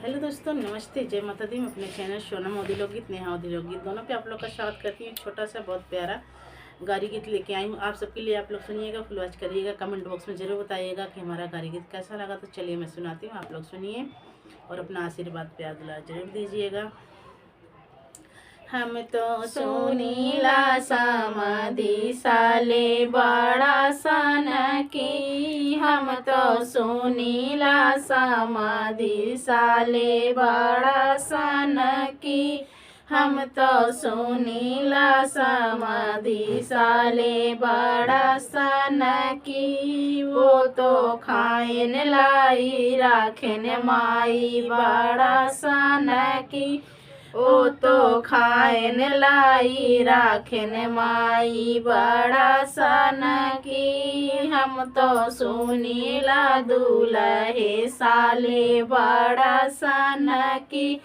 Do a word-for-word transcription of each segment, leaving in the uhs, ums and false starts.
हेलो दोस्तों, नमस्ते, जय माता दी। मैं अपने चैनल सोनम अवधी लोकगीत, नेहा अवधी लोकगीत दोनों पे आप लोग का स्वागत करती हूँ। छोटा सा बहुत प्यारा गारी गीत लेके आई हूँ आप सबके लिए। आप लोग सुनिएगा, फुल वॉच करिएगा, कमेंट बॉक्स में जरूर बताइएगा कि हमारा गारी गीत कैसा लगा। तो चलिए मैं सुनाती हूँ, आप लोग सुनिए और अपना आशीर्वाद प्यार दुलार जरूर दीजिएगा। हम तो सुनीला समाधि साले बड़ा सन की, हम तो सुनीला समाधि साले बड़ा सन की, हम तो सुनीला समाधि साले बड़ा सन की। वो तो खाएन लाई राखेन माई बड़ा सन की, वो तो खाएन लाई राखेन माई बड़ा सन की। हम तो सुनीला दुलहे साले बड़ा सन की,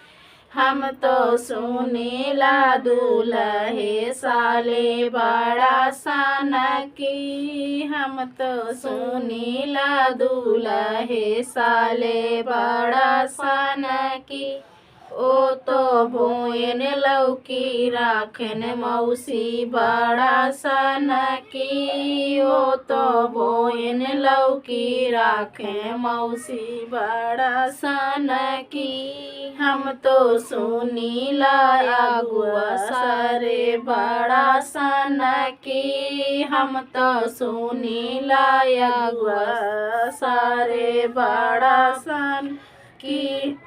हम तो सुनीला दुलहे साले बड़ा सन की, हम तो सुनीला दुलहे साले बड़ा सन की। ओ तो बोएन लौकी राखेन मौसी बड़ा सन की, ओ तो बोएन लौकी राखेन मौसी बड़ा सन की। हम तो सुनीला अगुआ सारे बड़ा सन की, हम तो सुनीला अगुआ सारे बड़ा सन की।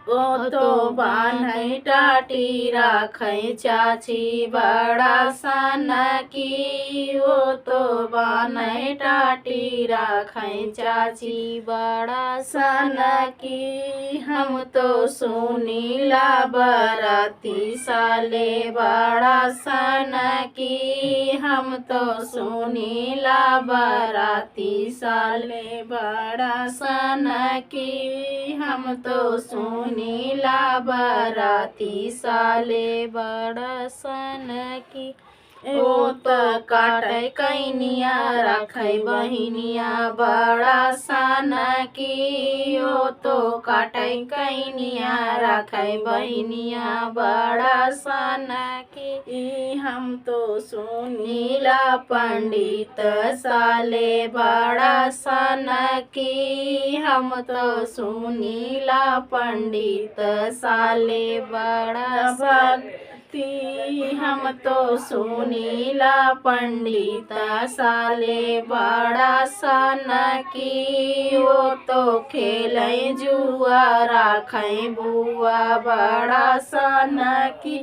ओ तो बान्है टाटी राखै चाची बड़ा सन की, ओ तो बान्है टाटी राखै चाची बड़ा सन की। हम तो सुनीला बराती साले बड़ा सन की, हम तो सुनीला बराती साले बड़ा सन की, हम तो सुनीला बराती साले बड़ा सन की। ओ तो काटै कैनिया राखै बहिनिया बड़ा सन की, ओ तो काटै कैनिया राखै बहिनिया बड़ा सन की। हम तो सुनीला पंडित साले बड़ा सन की, हम तो सुनीला पंडित साले बड़ा सन की। हम तो सुनीला पंडित साले बड़ा सन की, ओ तो खेलै जुआ राखै बुआ बड़ा सन की।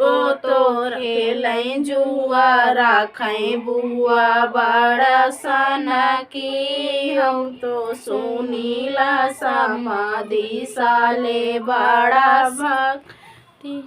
ओ तो खेलै जुआ राखै बुआ बड़ा सन की। हम तो सुनीला समाधि साले बड़ा भक्ति